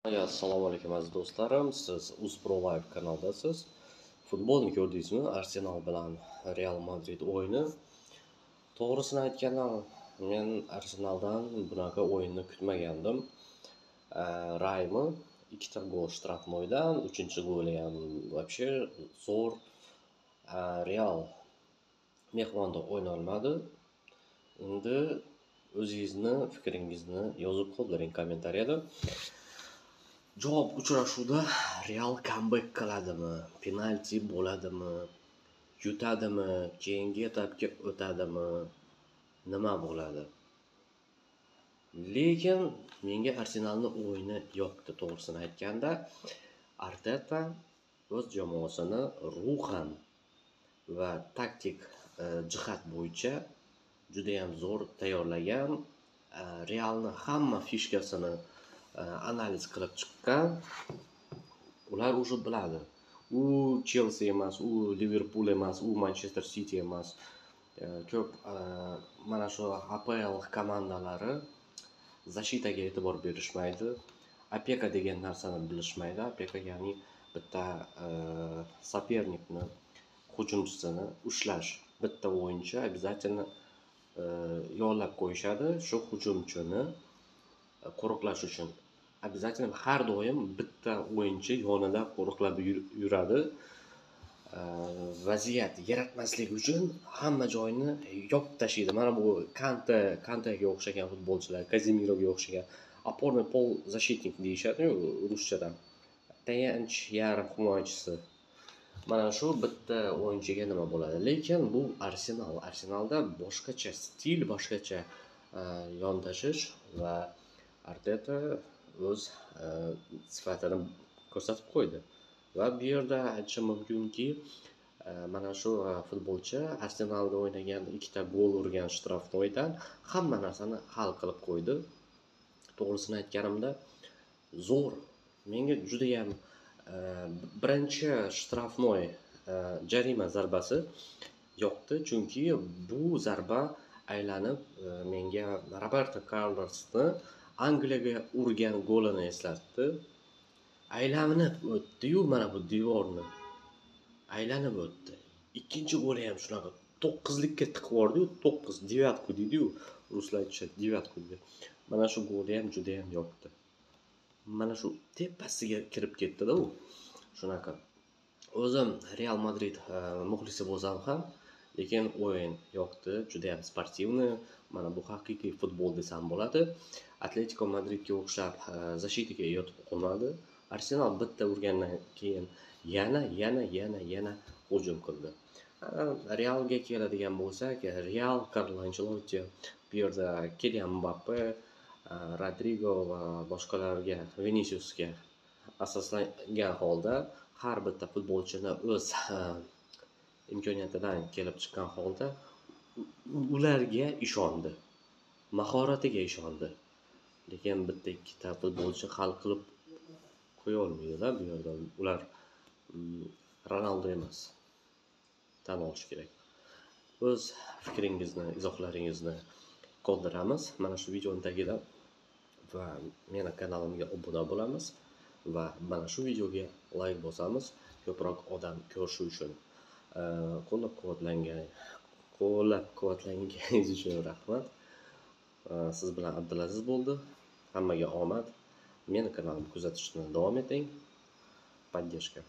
Assalomu alaykum, aziz do'stlarim. Siz Uzpro Live kanalidasiz. Futbolni ko'rdingizmi? Arsenal bilan Real Madrid o'yini. To'g'risini aytganda, men Arsenaldan bunaqa o'yinni kutmagandim. Raymi ikkita gol штрафной dan, uchinchi goli ham вообще zo'r. Real mehmonda o'ynolmadi. Endi o'zingizni fikringizni yozib qoldiring kommentariyada. Javob uchrashuvda Real comeback qiladimi? Penalti bo'ladimi? Yutadimi? Keyingi etapga o'tadimi? Nima bo'ladi? Lekin menga Arsenalni o'yini yoqdi, to'g'risini aytganda. Arteta o'z jamoasini ruhan va taktik jihat bo'yicha juda ham zo'r tayyorlagan. Realni hamma фишка sini analiz qilib chiqqan. Ular уже biladi. U Chelsi emas, u Liverpool emas, u Manchester City emas. Ko'p mana shu APL komandalari защита ga e'tibor berishmaydi. Опека degan narsani bilishmaydi. Опека, ya'ni bitta соперник ni hujumchisini ushlash. Bitta o'yinchi обязательно yollab qo'yishadi shu hujumchini qo'riqlash uchun. Обязательно har doim bitta o'yinchi yonida qo'riqlab yuradi. Vaziyat yaratmaslik uchun hamma joyini yopib tashlaydi. Mana bu Kante, Kantega o'xshagan futbolchilar, Kazemiroga o'xshagan опорный полузащитник deyishadi-yu ruschada. Tayanch yarim himoyachisi. Mana shu bitta o'yinchiga nima bo'ladi. Lekin bu Arsenal. Arsenalda boshqacha stil, boshqacha yondashish va Arteta o'z sifatini ko'rsatib qo'ydi. Va bu yerda aytishim mumkinki, mana shu futbolchi Arsenalda o'ynagan, ikkita gol urgan штрафной dan hamma narsani hal qilib qo'ydi. To'g'risini aytganimda, zo'r. Menga judayam birinchi штрафной, jarima zarbasi yoqdi, chunki bu zarba aylanib menga Roberto Carlosni Angliyaga urgan golini eslatdi. Aylanib o'tdi-yu mana bu devorni. Aylanib o'tdi. Ikkinchi goli ham shunaqa to'qqizlikka tiqib yubordi-yu, to'qqiz, девятку deydi-yu, ruslar aytishadi, девятку deb. Mana shu goli ham juda ham yoqdi. Mana shu tepasiga kirib ketdi-da u. Shunaqa. O'zim Real Madrid muxlisi bo'lsam ham, lekin o'yin yoqdi, juda ham спортивный. Mana bu haqiqiy futbol desam bo'ladi. Atletico Madridga o'xshab защита ga yotib qolmadi. Arsenal bitta urgandan keyin yana, yana, yana, yana hujum qildi. Realga keladigan bo'lsak, Real Karlo Ancelotti bu yerda Kilian Mbappe, Rodrigo va boshqalarga, Viniciusga asoslangan holda, har bitta futbolchini o'z imkoniyatidan kelib chiqqan holda ularga ishondi. Mahoratiga ishondi. Lekin bitta ikkita futbolchi hal qilib qo'ya olmaydi-da bu yerda. Ular Ronaldo emas. Tan olish kerak. O'z fikringizni, izohlaringizni qoldiramiz mana shu videoni tagida va meni kanalimga obuna bo'lamiz va mana shu videoga like bosamiz, ko'proq odam ko'rishi uchun. Qo'llab-quvvatlanganingiz uchun rahmat. Siz bilan Abdulaziz bo'ldi. Hammaga omad. Meni kanalimni kuzatishni davom eting. Поддержка.